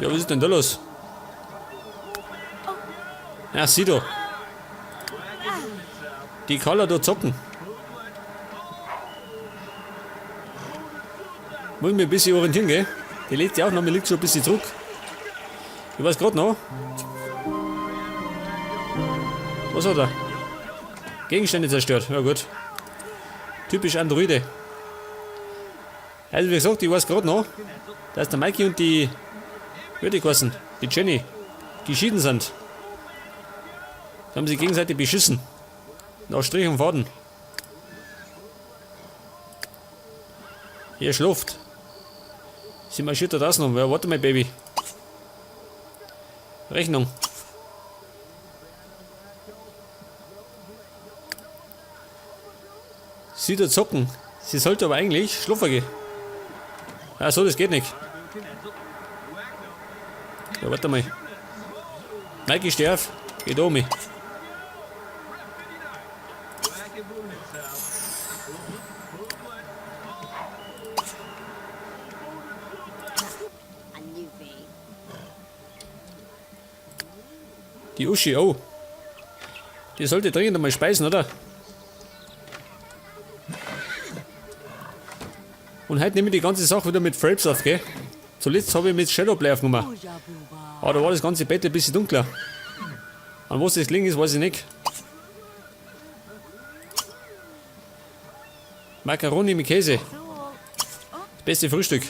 Ja, was ist denn da los? Ja, sieh doch. Die Carla da zocken. Muss ich mich ein bisschen orientieren, gell? Die letzte Aufnahme liegt schon ein bisschen zurück. Ich weiß gerade noch. Was hat er? Gegenstände zerstört. Ja gut. Typisch Androide. Also wie gesagt, ich weiß gerade noch, dass der Mikey und die, wie die geheißen, die Jenny, geschieden sind. Da haben sie gegenseitig beschissen. Nach Strich und Faden. Hier schläft. Sie marschiert da draußen um. Ja, warte mal, Baby. Rechnung. Sie da zocken. Sie sollte aber eigentlich schlafen gehen. Ja, so, das geht nicht. Ja, warte mal. Mikey, steh auf. Geh da um mich. Die Uschi, oh. Die sollte dringend einmal speisen, oder? Und heute nehme ich die ganze Sache wieder mit Fraps auf, gell? Zuletzt habe ich mit Shadowplay aufgenommen. Aber da war das ganze Bett ein bisschen dunkler. An was das gelegen ist, weiß ich nicht. Macaroni mit Käse. Das beste Frühstück.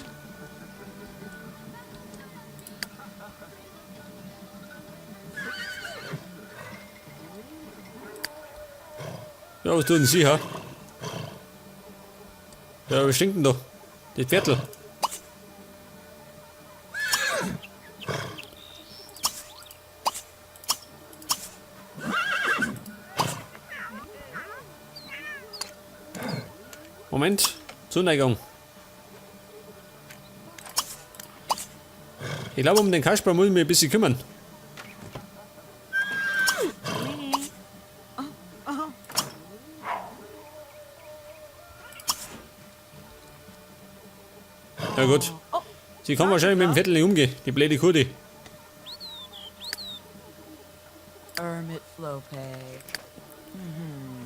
Ja, was tun denn Sie, ha? Ja, was stinkt denn da? Das Viertel. Moment, Zuneigung. Ich glaube, um den Kasper muss ich mich ein bisschen kümmern. Ja gut. Sie kann wahrscheinlich mit dem Viertel nicht umgehen, die blöde Kurdi.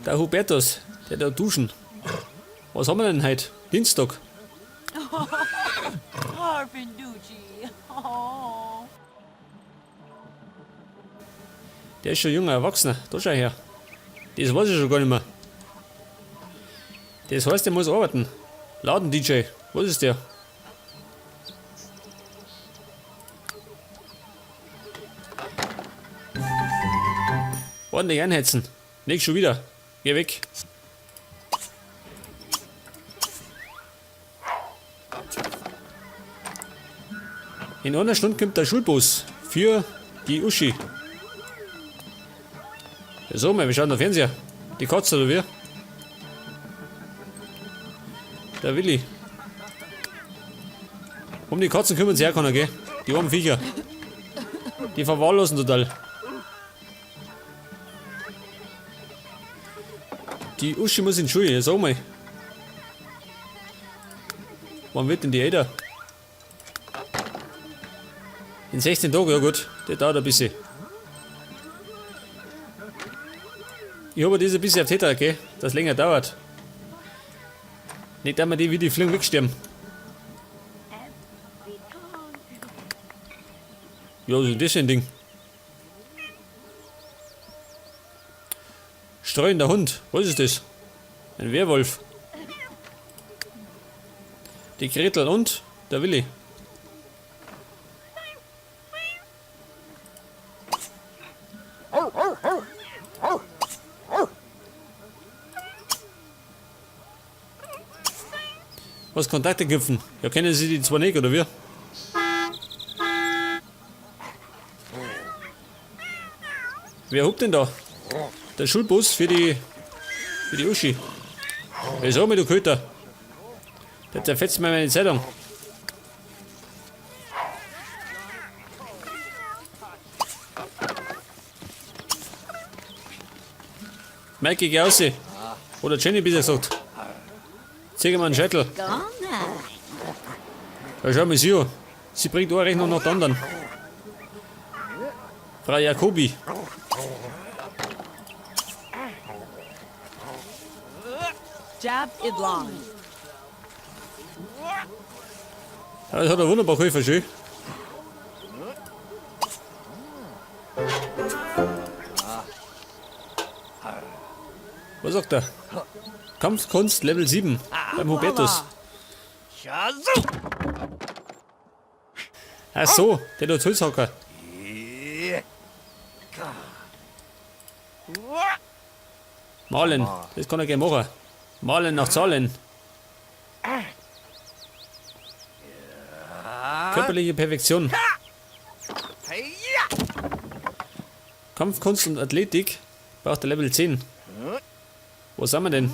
Der Hubertus, der da duschen. Was haben wir denn heute? Dienstag. Der ist schon junger Erwachsener. Da schau her. Das weiß ich schon gar nicht mehr. Das heißt, der muss arbeiten. Laden-DJ. Was ist der? Ordentlich einheizen. Nicht schon wieder. Geh weg. In einer Stunde kommt der Schulbus für die Uschi. Ja, so, mal, wir schauen den Fernseher. Die Katze oder wie? Der Willi. Um die Katzen kümmern sich auch keiner, gell? Die armen Viecher. Die verwahrlosen total. Die Uschi muss in die Schule, ja, sag mal. Wann wird denn die älter? In 16 Tagen, ja gut, das dauert ein bisschen. Ich habe das ein bisschen auf Täter, gell? Dass es länger dauert. Nicht, dass wir die wie die Fliegen wegsterben. Ja, was ist denn das für ein Ding? Streuender Hund, was ist das? Ein Werwolf. Die Gretel und der Willi. Was Kontakte knüpfen? Ja, kennen Sie die zwar nicht, oder wie? Wer hupt denn da? Der Schulbus für die Uschi. Hey, sag mal, du Köter. Der zerfetzt mir meine Zeitung. Mikey, geh raus. Oder Jenny, besser gesagt. Zeig mir einen Scheitel. Ja, schau mal, sie. Sie bringt eine Rechnung nach der anderen. Frau Jacobi. Jab Idlon. Ja, das hat er wunderbar geholfen, schön. Was sagt er? Kampfkunst Level 7 beim Hubertus. Ach so, der tut Holzhacker. Malen, das kann er gerne machen. Malen nach Zahlen. Körperliche Perfektion. Kampfkunst und Athletik braucht er Level 10. Wo sind wir denn?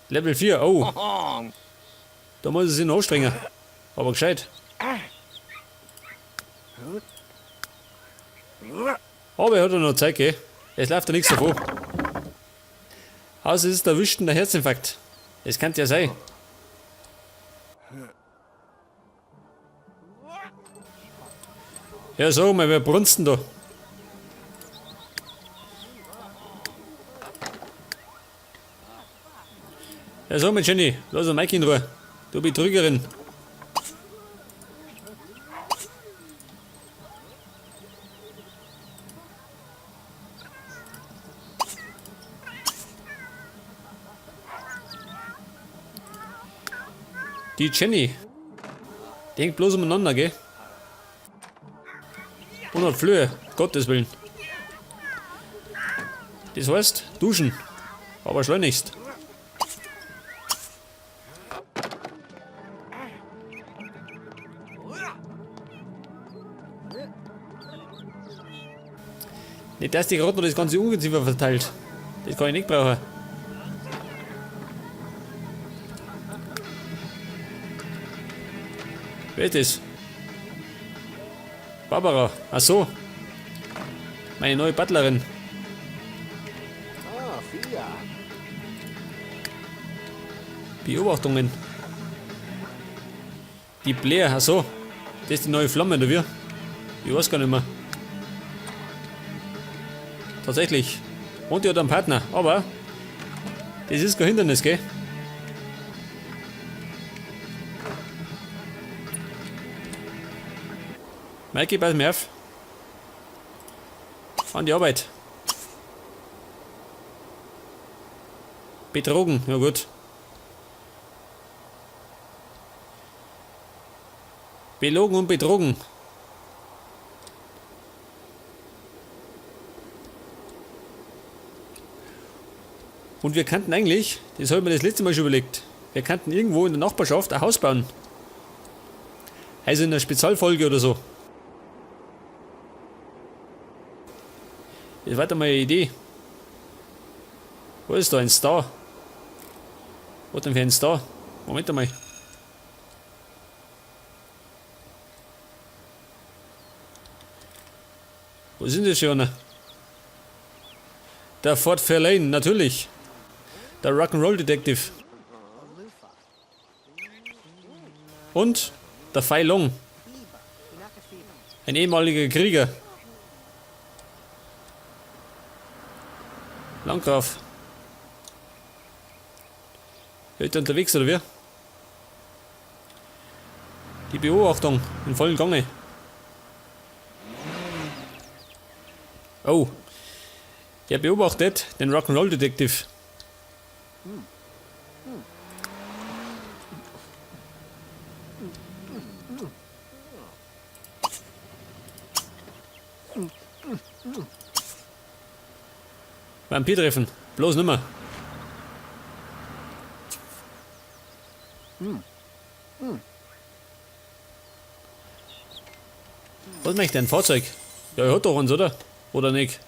Level 4, oh. Da muss er sich noch anstrengen. Aber gescheit. Aber er hat ja noch Zeit, gell? Es läuft ja nichts davon. Außer es ist der erwischt der Herzinfarkt. Das kann ja sein. Ja, sag mal, wer brunzt denn da? Ja, sag mal, Jenny, lass den Mike in Ruhe. Du Betrügerin. Die Jenny. Die hängt bloß umeinander, gell? Und hat Flöhe, Gottes Willen. Das heißt, duschen. Aber schleunigst. Nicht, dass die gerade noch das ganze Ungeziefer verteilt. Das kann ich nicht brauchen. Wer ist das? Barbara. Ach so. Meine neue Butlerin. Beobachtungen. Die Blair, ach so. Das ist die neue Flamme, oder wie? Ich weiß gar nicht mehr. Tatsächlich. Und die hat einen Partner, aber das ist kein Hindernis, gell? Mikey, pass mir auf. An die Arbeit. Betrogen, ja gut. Belogen und betrogen. Und wir könnten eigentlich, das habe ich mir das letzte Mal schon überlegt, wir könnten irgendwo in der Nachbarschaft ein Haus bauen. Also in einer Spezialfolge oder so. Das war doch mal eine Idee. Wo ist da ein Star? Was denn für ein Star? Moment einmal. Wo sind die schon? Der Ford Fairlane, natürlich. Der Rock'n'Roll Detective. Und der Fei Long. Ein ehemaliger Krieger. Landgraf. Heute unterwegs, oder wie? Die Beobachtung in vollen Gange. Oh. Der beobachtet den Rock'n'Roll Detective. Vampir treffen. Bloß nimmer. Was möchte ein Fahrzeug? Ja, er hat doch eins, oder? Oder nicht?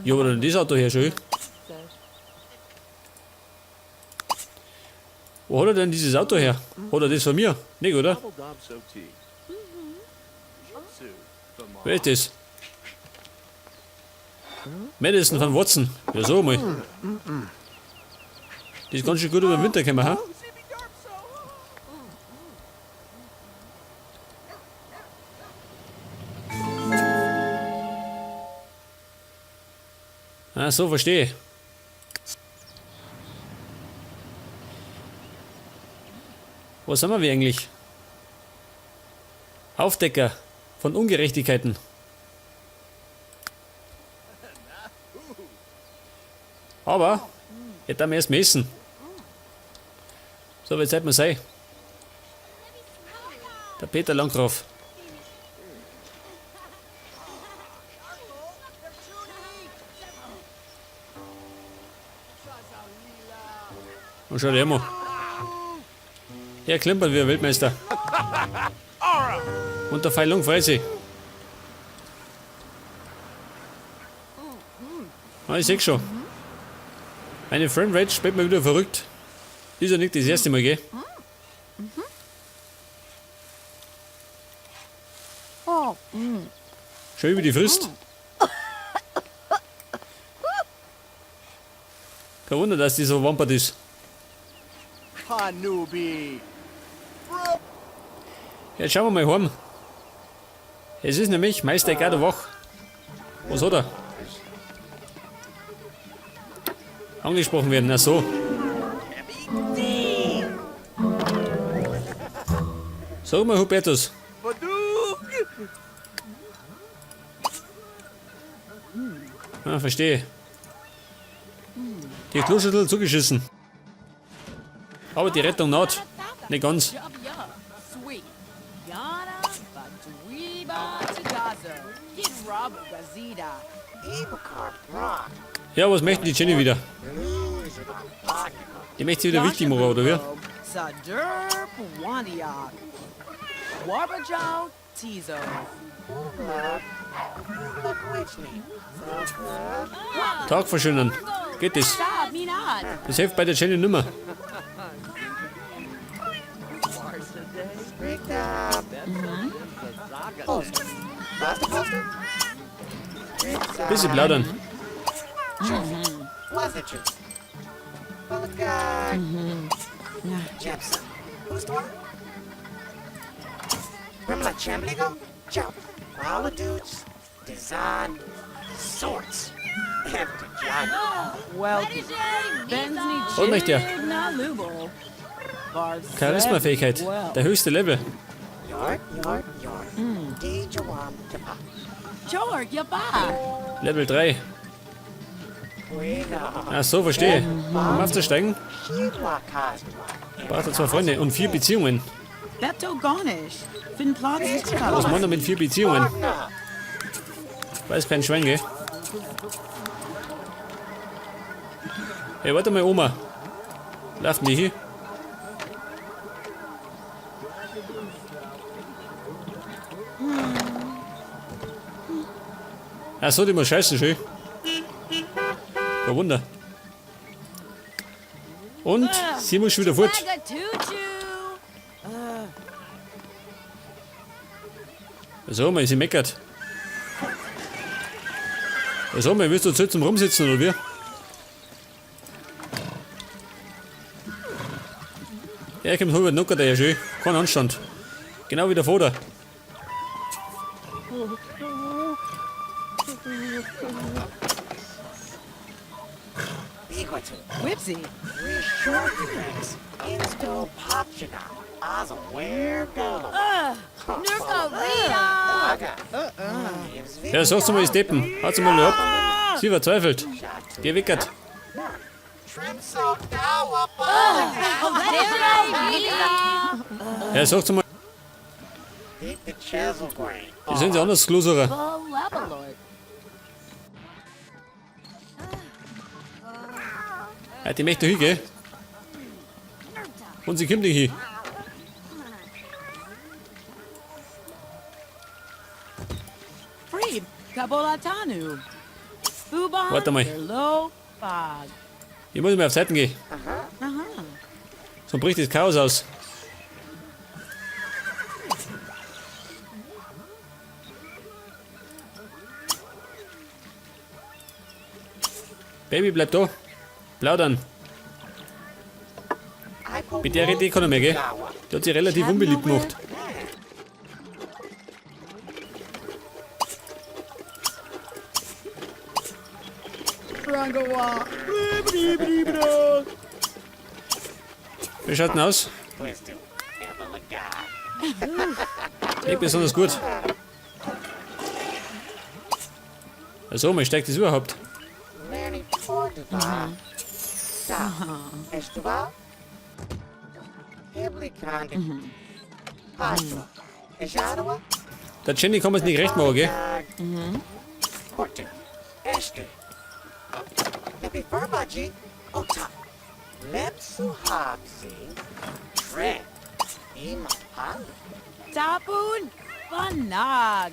Ja, aber dann das Auto her, schön. Wo hat er denn dieses Auto her? Hat er das von mir? Nicht, oder? Wer ist das? Madison van Watson. Ja, so mal. Die ist ganz schön gut über den Winter gekommen, ha? Ah, so, verstehe. Was haben wir eigentlich? Aufdecker von Ungerechtigkeiten. Aber, jetzt haben wir erst messen. So, wie Zeit muss sein. Der Peter Langgraf. Und schau dir mal. Er klimpert wie ein Weltmeister. Und der Pfeilung freut sich. Ah, ich seh schon. Meine Framerate spielt mir wieder verrückt. Ist ja nicht das erste Mal, gell? Schön, wie die frisst. Kein Wunder, dass die so wampert ist. Jetzt schauen wir mal heim. Es ist nämlich Meister Eckart wach. Was hat er? Angesprochen werden, na so. Sag mal, Hubertus. Ah, verstehe. Die Kloschüssel zugeschissen. Aber die Rettung naht. Nicht ganz. Ja, was möchten die Jenny wieder? Die möchte sie wieder wichtig machen, oder wie? Tag verschönern. Geht das? Das hilft bei der Jenny nimmer. Bisschen plaudern. Was möchte er? Charisma-Fähigkeit. Der höchste Level. Level 3. Ach so, verstehe. Um aufzusteigen, braucht er 2 Freunde und 4 Beziehungen. Was meint er mit 4 Beziehungen? Weiß kein Schwein, gell? Hey, warte mal, Oma. Laufen die hier? Ach so, die muss scheißen, schön. Kein Wunder. Und sie muss schon wieder fort. So, mal, sie meckert. So, mal, willst du zu zum Rumsitzen, oder wie? Er kommt rüber, nuckert er ja schön. Kein Anstand. Genau wie der Vater. Whipsy. Ja, sag's mal, die Steppen. Haut's mal ab. Sie verzweifelt. Geh weckert. Ja, sag's mal. Die sind ja anders Klosurer. Ja, die möchte hin, gell? Und sie kommt nicht hin. Warte mal. Ich muss mal auf Seiten gehen. Sonst bricht das Chaos aus. Baby, bleib da. Plaudern. Mit der rede ich keiner mehr, gell? Die hat sich relativ unbeliebt gemacht. Wie schaut denn aus? Nicht besonders gut. Also, wie steigt das überhaupt? Der Jenny kann man es nicht recht machen, gell? Tapun Banag.